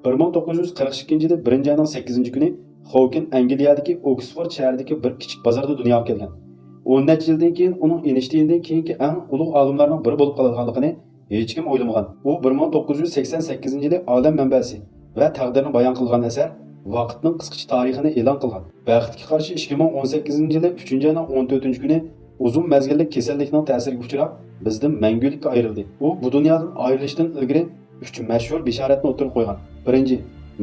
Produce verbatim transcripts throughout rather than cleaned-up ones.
بىر مىڭ توققۇز يۈز قىرىق ئىككىنچى يىلى بىرىنچى ئاينىڭ سەككىزىنچى كۈنى خوۋكىن ئەنگلىيەدىكى ئوكسفورد شەھىرىدىكى بىر كىچىك بازاردا دۇنياغا كەلگەن. ئون نەچچە يىلدىن كېيىن ئۇنىڭ ئېينشتىيندىن كېيىنكى ئەڭ ئۇلۇغ ئالىملارنىڭ بىرى بولۇپ قالىدىغانلىقىنى ھېچكىم ئويلىمىغان. ئۇ بىر مىڭ توققۇز يۈز سەكسەن سەككىزىنچى يىلى ئالەم مەنبەسى ۋە تەقدىرنى بايان قىلغان ئەسەر ۋاقىتنىڭ قىسقىچە تارىخىنى ئېلان قىلغان. بەختكە قارشى، ئىككى مىڭ ئون سەككىزىنچى يىلى ئۈچىنچى ئاينىڭ ئون تۆتىنچى كۈنى ئۇزۇن مەزگىللىك كېسەللىكنىڭ تەسىرىگە ئۇچراپ، بىزدىن مەڭگۈلۈككە ئايرىلدى. ئۇ بۇ دۇنيادىن ئايرىلىشتىن ئىلگىرى ئۈچ مەشھۇر بېشارەتنى ئوتتۇرىغا قويغان. بىرىنچى،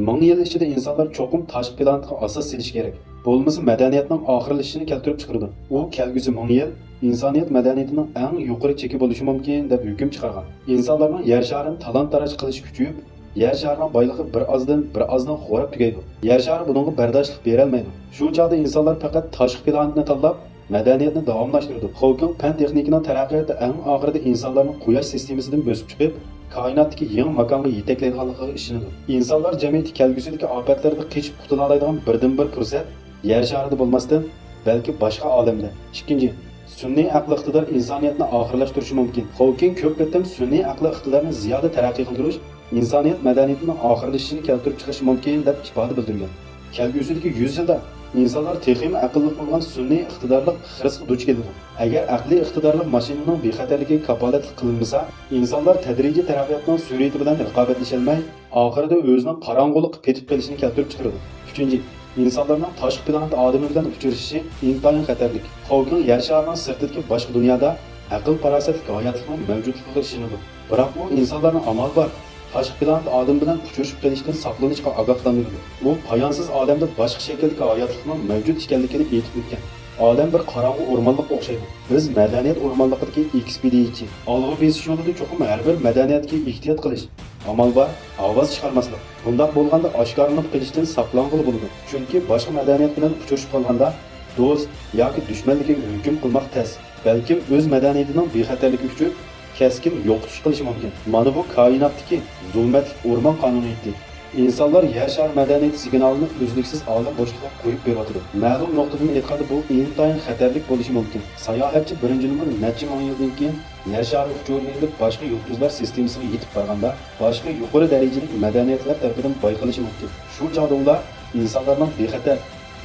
مىڭ يىل ئىچىدە ئىنسانلار چوقۇم تاشقى پلانېتىغا ئاساس سېلىشى كېرەك. بولمىسا مەدەنىيەتنىڭ ئاخىرلىشىشىنى كەلتۈرۈپ چىقىرىدۇ. ئۇ كەلگۈسى مىڭ يىل ئىنسانىيەت مەدەنىيىتىنىڭ ئەڭ يۇقىرى چېكى بولۇشى مۇمكىن، دەپ ھۆكۈم چىقارغان. ئىنسانلارنىڭ يەر شارىنى تالان-تاراج قىلىشى كۈچىيىپ، يەر شارىنىڭ بايلىقى بىر ئازدىن بىر ئازدىن خوراپ تۈگەيدۇ. يەر شارى بۇنىڭغا بەرداشلىق بېرەلمەيدۇ. شۇ چاغدا ئىنسانلار پەقەت تاشقى پلانېتنى تاللاپ، مەدەنىيەتنى داۋاملاشتۇرىدۇ. خوۋكىڭ پەن-تېخنىكىنىڭ تەرەققىياتى ئەڭ ئاخىرىدا ئىنسانلارنى قۇياش سىستېمىسىدىن بۆسۈپ چىقىپ، كائىناتتىكى يېڭى ماكانغا يېتەكلەيدىغانلىقىغا ئىشىنىدۇ. ئىنسانلار جەمئىيىتى كەلگۈسىدىكى ئاپەتلەردىن قېچىپ قۇتۇلالايدىغان بىردىنبىر پۇرسەت يەر شارىدا بولماستىن، بەلكى باشقا ئالەمدە. ئىككىنچى، سۈنئىي ئەقىل ئىقتىدار ئىنسانىيەتنى ئاخىرلاشتۇرۇشى مۇمكىن. خوۋكىڭ كۆپ قېتىم سۈنئىي ئەقلىي ئىقتىدارنى زىيادە تەرەققىي قىلدۇرۇش ئىنسانىيەت مەدەنىيىتىنىڭ ئاخىرلىشىشىنى كەلتۈرۈپ چىقىرىشى مۇمكىن، دەپ ئىپادە بىلدۈرگەن. كەلگۈسىدىكى يۈز يىلدا ئىنسانلار تېخىمۇ ئەقىللىق بولغان سۈنئىي ئىقتىدارلىق خىرىسقا دۇچ كېلىدۇ. ئەگەر ئەقلىي ئىقتىدارلىق ماشىنىنىڭ بىخەتەرلىكىگە كاپالەتلىك قىلىنمىسا، ئىنسانلار تەدرىجىي تەرەققىياتنىڭ سۈرئىتى بىلەن رىقابەتلىشەلمەي، ئاخىرىدا ئۆزىنىڭ قاراڭغۇلۇققا پېتىپ قېلىشىنى كەلتۈرۈپ چىقىرىدۇ. ئۈچىنچى، ئىنسانلارنىڭ تاشقى پلانېت ئادىمى بىلەن ئۇچرىشىشى ئىنتايىن خەتەرلىك. خوۋكىڭ يەر شارىنىڭ سىرتىدىكى باشقا دۇنيادا ئەقىل-پاراسەتلىك ھاياتلىقنىڭ مەۋجۇتلۇقىغا ئىشىنىدۇ. بىراق ئۇ ئىنسانلارنى ئامال بار تاشقى پلانېت ئادىمى بىلەن ئۇچرىشىپ قېلىشتىن ساقلىنىشقا ئاگاھلاندۇرىدۇ. ئۇ پايانسىز ئالەمدە باشقا شەكىلدىكى ھاياتلىقنىڭ مەۋجۇت ئىكەنلىكىنى ئېيتىپ ئۆتكەن. ئالەم بىر قاراڭغۇ ئورمانلىققا ئوخشايدۇ. بىز مەدەنىيەت ئورمانلىقىدىكى ئېكسپېدىيەچى. ئالغا بېسىش يولىدا چوقۇم ھەر بىر مەدەنىيەتكە ئېھتىيات قىلىش، ئامال بار، ئاۋاز چىقارماسلىق. بۇنداق بولغاندا ئاشكارىلىنىپ قېلىشتىن ساقلانغىلى بولىدۇ. چۈنكى باشقا مەدەنىيەت بىلەن ئۇچرىشىپ قالغاندا دوست ياكى دۈشمەنلىكىگە ھۆكۈم قىلماق تەس. بەلكىم ئۆز مەدەنىيىتىنىڭ بىخەتەرلىكى ئۈچۈن كەسكىن يوقىتىش قىلىشى مۇمكىن. مانا بۇ كائىناتتىكى زۇلمەتلىك ئورمان قانۇنىيىتى. ئىنسانلار يەر شارى مەدەنىيىتى سىگنالىنى ئۈزلۈكسىز ئالەم بوشلۇقىغا قويۇپ بېرىۋاتىدۇ. مەلۇم نۇقتىدىن ئېيتقاندا، بۇ ئىنتايىن خەتەرلىك بولۇشى مۇمكىن. ساياھەتچى بىرىنچى نومۇر نەچچە مىڭ يىلدىن كېيىن يەر شارى ئۇچۇرىنى ئېلىپ، باشقا يۇلتۇزلار سىستېمىسىغا يېتىپ بارغاندا، باشقا يۇقىرى دەرىجىلىك مەدەنىيەتلەر تەرىپىدىن بايقىلىشى مۇمكىن. شۇ چاغدا ئۇلار ئىنسانلارنىڭ بىخەتەر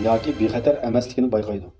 ياكى بىخەتەر ئەمەسلىكىنى بايقايدۇ.